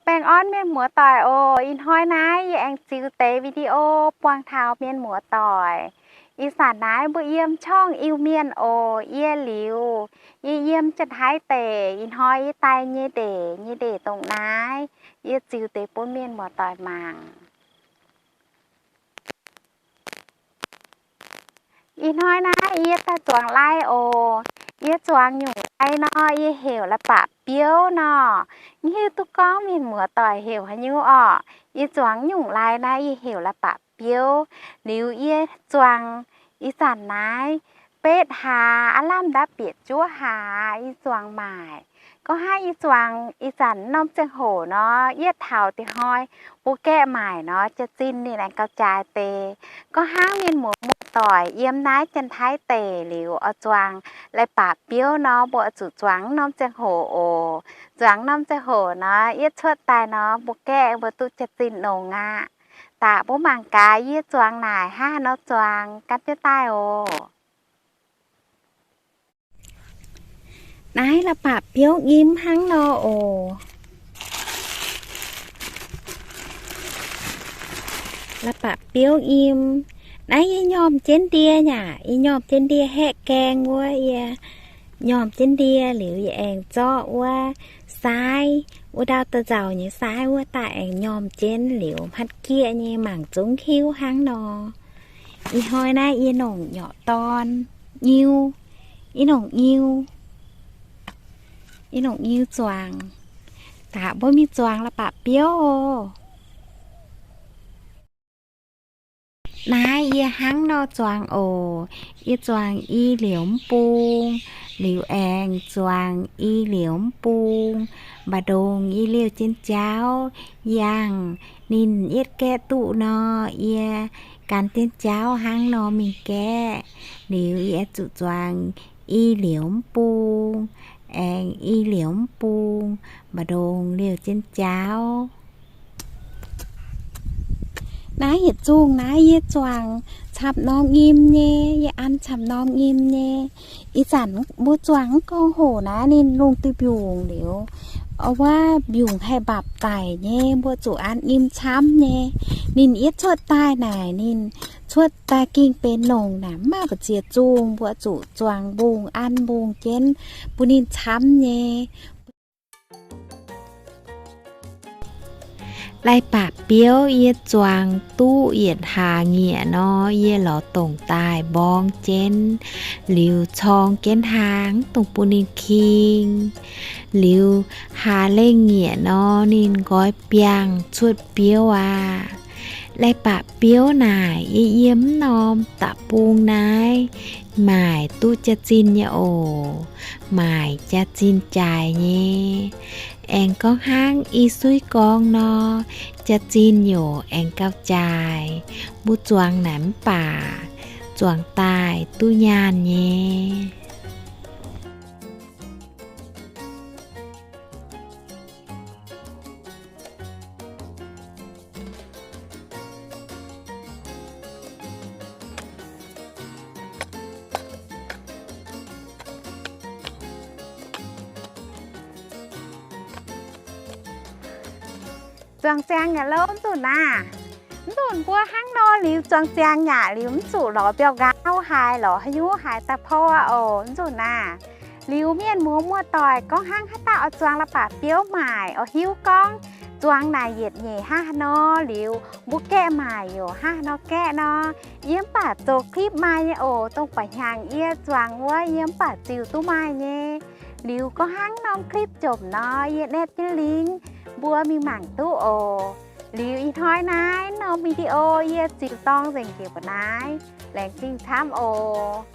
Baengh orn mienh muoz-doic oc. Ih hnoi naaiv yie aengx ziux deix video buangh taux mienh muoz-doic. Ih zanc naaiv mbuo yiem ช่อง Iu-Mienh oc. Yie Liuz, yie yiem Janx-Taiv deic. Ih hnoi yie daaih nyei ndeic, nyei ndeic dongh naaiv, yie ziux deix bun mienh muoz-doic mangc. Ih hnoi naaiv yie daaih zuangx lai oc. Yie zuangx nyungc lai nor, yie heuc la'bapc biouv nor. Mv hiuv duqv gorngv mienh muoz-doic heuc haaix nyungc orqc. Yie zuangx nyungc lai naaiv yie heuc la'bapc biouv. Liuz yie zuangx ih zanc naaiv betv hlaax, aav lamh ndaauv bieqc juov hlaax yie zuangx maaic. Gorngv hnangv yie zuangx ih zanc norm ziangh hoc nor, yietv taux deix hnoi mbuo gaeqv maaic nor, jaax-zinh ninh aengx gauh jaaix deix. Gorngv hnangv mienh muoz-doic yiem naaiv Janx-Taiv deic liuz oix zuangx la'bapc biouv nor, mbuo oix zuqc zuangx norm ziangh hoc oc. Zuangx norm ziangh hoc nor, yietv cuotv daaih nor, mbuo gaeqv mbuo duqv jaax-zinh nongx aqv. Daaih mbuo mangc gaax yie zuangx naaic hnangv haaix nor zuangx, gan jienv daaih oc. Naaiv la'bapc biouv nyim hnangv nor oc. La'bapc biouv nyim. Naaiv yie nyormh jienv ndie nyei aqv. Yie nyormh jienv ndie haeqv gaeng wuov, yie nyormh jienv ndie liuz yie aengx zorqv wuov saaiv, wuov ndau da'nzauc nyei saaiv wuov daaih aengx nyormh jienv liuz hmatv gieqv nyei mangc zungv hiuv hnangv nor. Ih hnoi naaiv yie nongc nyorqc dorn nyiu, yie nongc nyiu, yie nongc nyiu zuangx. Daaih mbuo mingh zuangx la'bapc biouv oc. Naaiv yie hnangv nor zuangx oc. Yie zuangx i liouc mv bung, liuz aengx zuangx i liouc mv bung, mba'ndongx i liouh jienv jauv. Yangh ninh yietv gaeqv duqv nor, yie gan jienv jauv hnangv nor mingh gaeqv. Liuz yie zuqc zuangx i liouc mv bung, aengx i liouc mv bung, mba'ndongx liouh jienv jauv. Naaiv yietc zungh naaiv yie zuangx camv norm nyim nyei, yie an camv norm nyim nyei. Ih zanc mbuo zuangx mv gorngv hoc naaiv ninh lungh duih mbiungc liuz, wuov mbiungc haih mbapc daic nyei, mbuo zuqc an nyim camv nyei. Ninh yietv cuotv daaih naaic, ninh cuotv daaih ging benx longc naaic, mv maaih mbu'ziex zungh, mbuo zuqc zuangx mbungh an mbungh jienv bun ninh camv nyei. Lai-baac biouv yie zuangx duqv yietc hlaax nyiec nor, yie lorz dongc daaih mborng jienv, liuz corng jienv hlang dongh bun ninh king. Liuz hlaax lengh nyiec nor, ninh nqoi biangh cuotv biouv aqv. Lai-baac biouv naaic yie yiem mv norm da'bung naaiv maaic duqv jaax-zinh nyei oc. Maaic jaax-zinh jaaix nyei. Aengx gorngv hnangv i suiv gorngv nor, jaax-zinh yaac aengx gauh jaaix. Mbuo zuangx naaic mv baac zuangx daaih duqv nyaanh nyei. Zuangx ziangx yaac louv nzunc naaic. Nzunc mbuo hnangv nor liuz zuangx ziangx yaac liuz mv zuqc lorz mbiauh nqaauv haaix, lorz haaix nyungc haaix daaih porv oc. Nzunc naaic, liuz mienh muoz muoz-doic gorngv hnangv haaix dauh oix zuangx la'baac biouv maaic, oix hiuv gorngv zuangx naaic yietc nyeic hnangv haaix nor, liuz mbuo gaeqv maaic yaac hnangv haaix nor gaeqv nor, yie mv baac zoux clip maaih nyei oc. Dongh baac hnyangx yie zuangx wuov yie mv baac ziux duqv maaih nyei. Liuz gorngv hnangv norm clip jomc nor, yie add jienv link, mbuo mingh mangc duqv oc. Liuz ih hnoi naaiv norm video yie ziux dorng nzengc njiec mbuo naaiv. Laengz zingh camv oc.